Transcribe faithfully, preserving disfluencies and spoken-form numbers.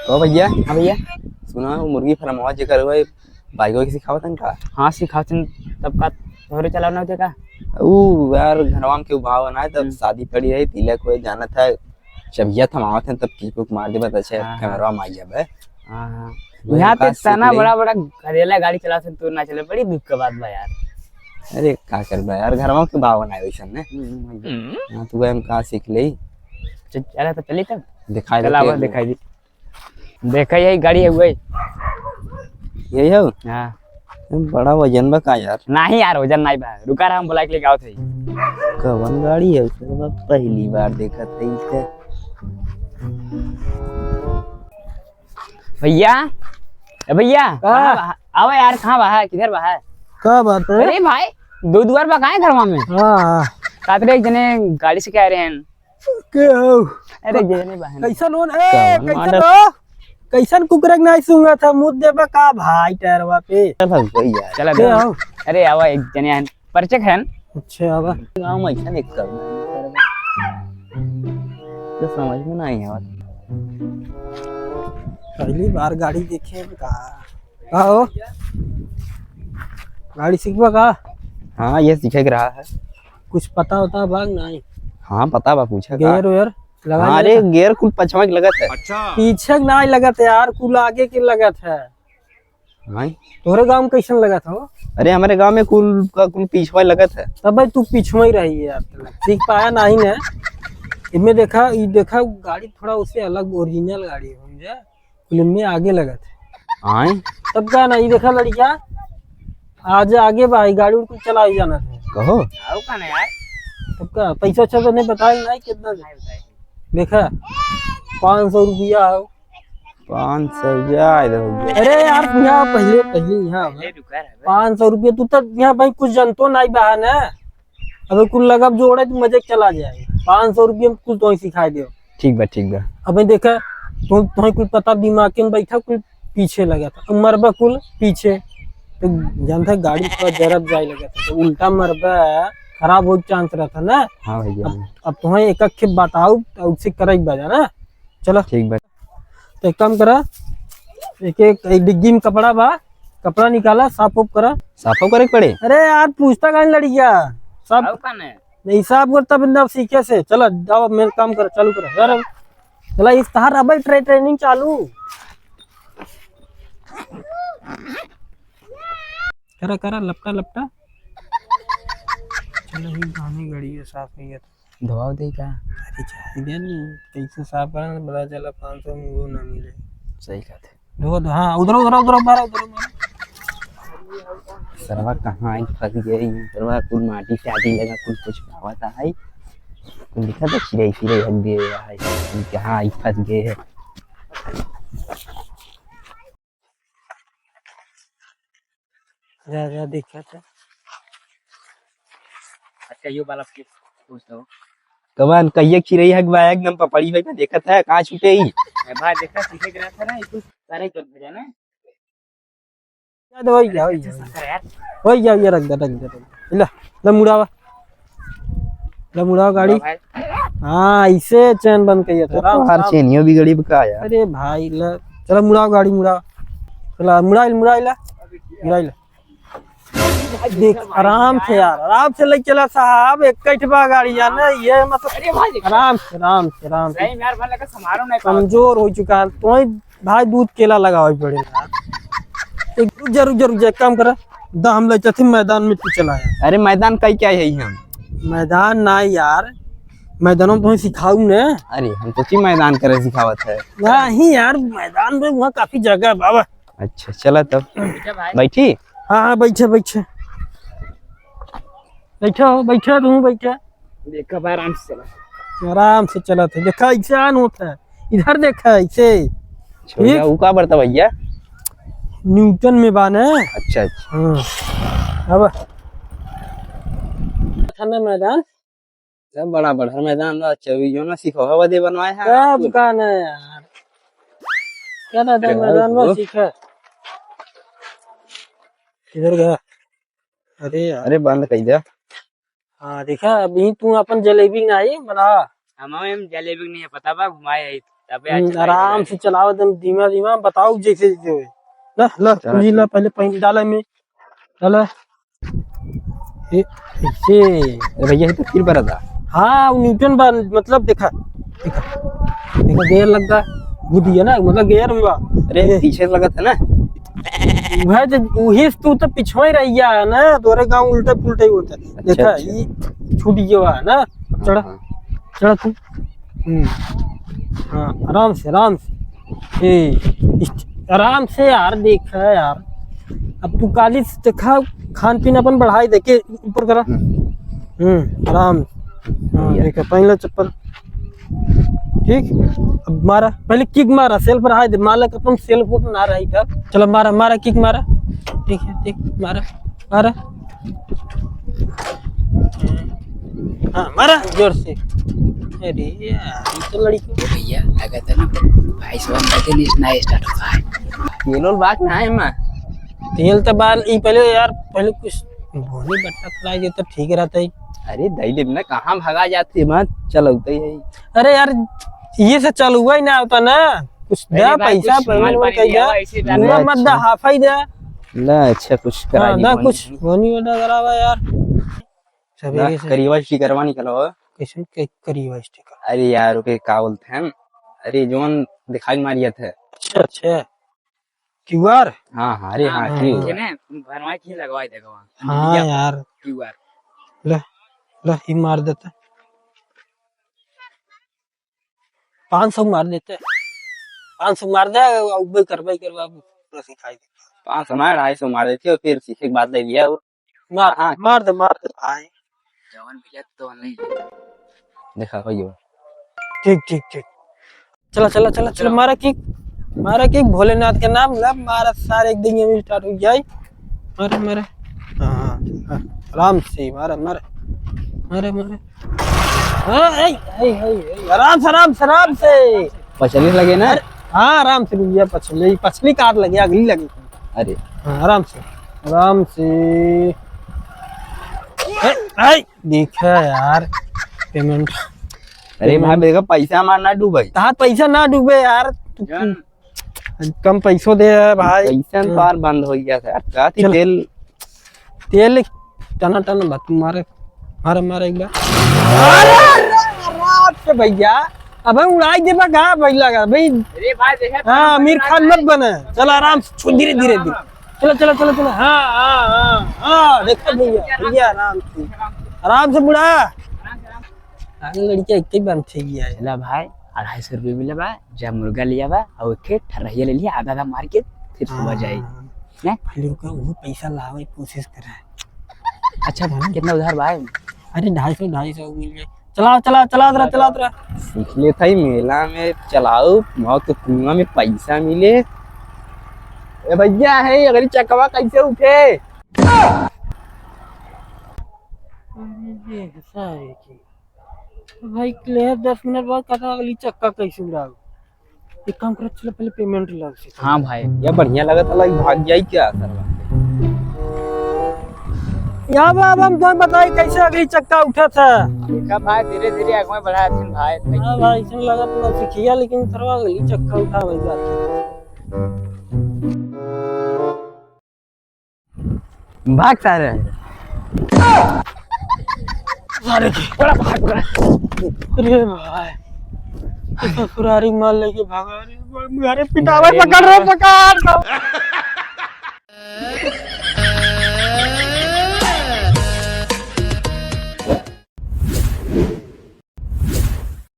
तो भैया, हाँ भैया। सुना, वो मुर्गी फार्म हुआ जेकर हुआ, बाइक वाइक सिखावत हन का? हाँ, सिखावत हन। तब का तोहरे चलावना होते का? ऊ यार, घरवा में केहू भाव ना है, तब हम्म। शादी पड़ी रही, तिलक हुए, जानत है, चबिया थमावत हन, तब किक उक मार देबा, त अच्छा हाँ, हाँ। कैमरा में आ जाबे। हाँ, हाँ। वही यहाँ पे का सीख इतना ले। बड़ा बड़ा गरेला गाड़ी चलावत हन, तू ना चले, बड़ी दुख के बात बा यार। अरे का करबा यार, घरवा के भाव ना है वैसन ने। हम्म, हम्म। हाँ, तू हम का सीख ले। च-, चला तो चली तब। दिखाई दे चला, के बस दिखाई दी। देखा, यही गाड़ी है, वही। यही हो? हाँ। बड़ा वजन बा का यार? नहीं यार, वजन नहीं बा। रुका रहा, हम बुला के लेके आओ थे। कवन गाड़ी है? पहली बार देखत है इसे। भैया, ए भैया, का? कहाँ बा? आवा यार, कहाँ बा? किधर बा? का बात है? अरे भाई, दो दुआर बा, कहाँ है घरवा में? हाँ, हाँ। साथ में एक जने गाड़ी से कह रहे हैं। के हो? अरे, क-, जेने बहन। कैसन हो? ए, कौन कैसन मॉडल? हो? कैसन कुकुर के नाई सूंघत है? मुँह देबा का भाई टायरवा पे? चल, हम कोई यार। चला के दे। हो? अरे, आवा, एक जने हन, परिचय हन। अच्छा, आवा। गाँव में ऐसा नहीं कर। तो समझ में नहीं आवत। पहली बार गाड़ी देखे का। का हो? गाड़ी सीखबा का? हाँ, ये सीखे के रहा है। कुछ पता होता बा कि नहीं? हाँ, पता बा, पूछा का? गियर वेयर लगा हाँ, लेता? अरे, गियर कुल पछवा के लगत है। अच्छा। पीछे के नहीं लगत है यार, कुल आगे के लगत है। हाँ। तोहरे गाँव में कैसन लगत हो? अरे, हमारे गाँव में कुल का कुल पीछवा लगत है। तब भाई तू पीछवा ही रही है यार, सीख पाया नहीं ने। इनमें देखा, ये देखा, गाड़ी थोड़ा उससे अलग, ओरिजिनल गाड़ी है, समझे? फिल्म में आगे लगत है। आय? तब का ना, ये देखा लड़किया, आज आगे बा, ये गाड़ी उड़ कुल चला ही जाना है। कहो। आओ का ना यार? तब का, पैसा अच्छा तो नहीं बताया, नहीं कितना दे? नहीं बताया। देखा, पाँच सौ रुपया हो। पाँच सौ जाए दो। अरे यार, यहाँ पहले, पहले यहाँ पहले रुका रहे। पाँच सौ रुपया, तू तो यहाँ भाई कुछ जानतो नहीं बा ना। अबे कुल लगब जोड़े तो मजे चला जाए। पाँच सौ रुपया में कुल तोही सिखाई दे। ठीक बा, ठीक बा। अबे देखा, तू, तोही कुल पता दिमाग में बैठा, कुल पीछे लगा था। मरबा कुल पीछे। तो जानता है, गाड़ी थोड़ा जरब जाए लगा था। तो उल्टा मरबा, खराब हो चांस रहता ना। हाँ भैया। अब, अब तोही एक अक्खे बताऊ, तो उससे करई बजा ना। चलो। ठीक बा। तो एक काम करा, एक, एक, एक डिग्गी में कपड़ा बा, कपड़ा निकाला, साफ उफ करा। साफो करे के पड़े? अरे यार, पूछता काहे लड़किया? सब आओ काने? नहीं, साफ कर, तब ना सीखे से। चला, जाओ, मेरे काम कर, चालू करा। यार, चला, इस तहार अब ट्रे-, ट्रेनिंग चालू। करा, करा, लपटा, लपटा। चलो, ही गाने गड़ी है, साफ नहीं है तो। धोआव दे का? अरे, चाहे दे नी, कैसे साफ करन, पता चला पाँच सौ में वो ना मिले। सही बात है। धो, धो, हाँ, उधर, उधर, उधर मारा, उधर मारा। सरवा कहाँ आई फंस गए, सरवा कुल माटी साटी लगा, कुल कुछ पावत है, कुल दिखा तो चिड़ै, चिड़ै हक दिए है, कहाँ आई फंस गए है। जा, जा, देखा था। अच्छा, यो वाला पूछ, पूछ दो। कमान, कहिए चिड़ै हक बा, एकदम पपड़ी होई बा, देखत है, कहाँ छूटे ई? ए भाई, देखा, सीधे गिरा था ना, ये कुछ सारे कर भेजा ना। याद हो गया, हो गया, हो गया। अरे यार। हो गया, ये रख दे, रख दे, रख दे। ला, ला मुड़ावा। ला मुड़ावा गाड़ी। भाई। हाँ, इसे चैन बंद करिए था। तो आराम से, हर आराम। चैनियो बिगड़ी बा का यार? अरे भाई, ला, चला मुड़ावा गाड़ी, मुड़ावा। चला, मुड़ाइल, मुड़ाइल, गिराइल। देख, आराम से यार, आराम से ले चला साहब, एक कैठबा गाड़ी जाना, ये मतलब अरे भाई, देख। आराम से, आराम से, आराम से। सही में यार, भले का समारो नहीं पावत। कमजोर हो चुका है, तो भाई दूध केला लगावे पड़ेगा। एक रुक जा, रुक जा, रुक जा, एक काम करा, दा हम ले चलते मैदान में तू चला यार। अरे मैदान कई क्या है हम? मैदान ना यार, मैदानों में तुम्हें सिखाऊ ने। अरे हम तो ची मैदान करे सिखावत है। नहीं यार, मैदान में वहाँ काफी जगह है बाबा। अच्छा चला तब। बैठा भाई। बैठी? हाँ, हाँ, बैठा, बैठा। बैठा हो, बैठा, तू बैठा। देखा भाई, आराम से चला। आराम से चलत है। देखा, ऐसे आन होता है। इधर देखा, ऐसे। छोड़िया, ठीक? ऊ का बरता भैया? न्यूटन में बा ना। अच्छा, अच्छा। हाँ। अब था ना मैदान? सब बड़ा बड़ा मैदान बा, चौबीस जो ना सिखो, हवा दे बनवाए हैं। क्या दुकान है यार? क्या दादा, क्या मैदान में हो? सीखा। किधर गया? अरे यार। अरे बंद कई दे। हाँ, देखा, अभी तू अपन जलेबी नहीं बना। हम, हम जलेबी नहीं है, पता बा, घुमाए आई। तबे हम्म, अच्छा आराम लगे। से चलाओ, एकदम धीमा धीमा, बताओ जैसे जैसे होए। ला, ला, चला कुंजी ठीक। ला, पहले पहन डाला में, डाला। ए, ऐसे। अरे भैया, ये तो फिर बरा था। हाँ, वो न्यूटन बा, मतलब देखा, देखा, देखा, गियर लग गा, घूम दिया ना, मतलब गियर में बा। अरे, ए। पीछे लगा था ना। वह जो, वही से तू तो पिछवा ही रह गया है ना, तोरे गाँव उल्टे पुल्टे ही होता है। अच्छा, देखा, अच्छा। ये छूट गया है ना, अब चढ़ा, हाँ, हाँ। चढ़ा तू। हम्म। हाँ, आराम से, आराम से। ए, इस, आराम से यार, देख यार। अब तू काली से देखा, खान पीन अपन बढ़ाई दे के ऊपर करा। हम्म। हम्म, आराम से। हाँ, भैया। देखा, पहन ले चप्पल। ठीक, अब मारा, पहले किक मारा, सेल्फ रहा दे, मालक अपन सेल्फ को ना रही था। चलो मारा, मारा, किक मारा। ठीक है, ठीक, मारा, मारा। हाँ, मारा जोर से। अरे यार, ये तो लड़की। ए भैया, लगा था ना, भाई साहब, मजे नहीं, ना start होता है। तेल और बात ना है, माँ। तेल तो बाल, ई पहले यार, पहले कुछ बोनी बट्टा खिलाई दे तो ठीक रहता है। अरे, दई देब ना, कहाँ भगा जाती है, माँ, चलौते ही है। अरे यार, ये से चालू हुआ ही ना होता ना, कुछ अरे दे भाई, पैसा, कुछ पेमेंट सामान वेमेंट पानी कर लिया दे। हुआ, ऐसे डाल पूरा दे। मत दे, अच्छा। हाफ ही दे। ना, अच्छा, कुछ करा हाँ, दी ना, बोनी। कुछ बोनी वोटा करावा यार। सवेरे ना, से। करीबा स्टिकरवा निकलो। कैसे, कै-, करीबा स्टिकर? अरे यार, ओके का बोलते हैं? अरे, जोन दिखाई मारिया थे। अच्छा, अच्छा। क्यूआर? हाँ, हाँ, अरे हाँ, हाँ, हाँ। क्यूआर। इन्हें भरवा के लगवा देगा वहाँ। हाँ इंडिया यार। क्यूआर। ले, ले, ही मार देते। पाँच सौ मार देते। पाँच सौ मार दे, उबे करवाई करवा, पूरा सिखाई दे। पाँच सौ ना, ढाई सौ मार देते और फिर सीखे के बाद ले लिया वो। मार, हाँ। मार दे, मार दे भाई। जवन मिले तो नहीं। देखा, हो गया। ठीक, ठीक, ठीक। चला, चला, चला, चला, चलो। मारा किक, मारा किक, भोलेनाथ के नाम ला, मारा सारे एक दिन ये start हो जाए। मारा, मारा। हाँ, हाँ, हाँ। आराम से मारा, मारा। मारा, मारा। हाँ, ए, ए, ए, ए, आराम से, आराम से, आराम से। पछली लगे ना? अरे, हाँ, आराम से भैया, पछली, पछली कार लगे, अगली लगे। अरे। हाँ, आराम से, आराम से। ए, ए, देखा यार, पेमेंट। अरे भाई, पेमेंट। देखा, पैसा हमार ना डूबे। तार पैसा ना डूबे यार, तू जान। कम पैसो दे है भाई। पैसा तो हाँ। यार बंद हो गया था यार, का थी चल। तेल। तेल टना टना बा, तू मारे, मारे, मारे एक बार। अरे, अरे, अरे, अरे भैया, अबे उड़ाई देबा का भैया का, भाई। अरे भाई, देखा हाँ, तो आमिर खान मत बने। चल आराम से, छू, धीरे, धीरे, धीरे। चलो, चलो, चलो, चलो। हाँ, हाँ, हाँ, हाँ, देखो भैया, भैया आराम से, आराम से बुढ़ा। आगे लड़किया एक ही बार ठीक गया है। चला भाई, अढ़ाई सौ रुपये मिला बा, जा मुर्गा लिया बा, और एक ठरहिया ले लिया, आधा आधा मार के फिर सुबह जाए। हाँ। हैं? पहले रुका, वो पैसा लावे कोशिश करे। अच्छा, हाँ। कितना उधार बा? अरे ढाई सौ, ढाई सौ मिल जाए। चलाओ, चलाओ, चलाओ जरा, चलाओ जरा। सीख लेत हई, मेला में चलाओ, मौत के कुआं में पैसा मिले। ए भैया, है अगली चकवा कैसे उठे? अरे ये सारे की। भाई, ले दस मिनट बाद कथा अगली चक्का कैसे उड़ाओ? एक काम करत चलो, पहले पेमेंट लग से। हाँ भाई। या बढ़िया लगत हला, भाग जाई क्या सरवा? या बा, अब हम तो बताई कैसे अगली चक्का उठा था। देखा भाई, धीरे धीरे आगे बढ़ा थे भाई। हाँ भाई, इसमें लगा पूरा सीखिया, लेकिन सरवा अगली चक्का उठा वही बात। भाग सारे। सारे की। बड़ा भाग, बड़ा। अरे भाई, ससुरारी माल लेके भागा। अरे, अरे पिटावे, अरे पकड़ रे, माँ। पकड़।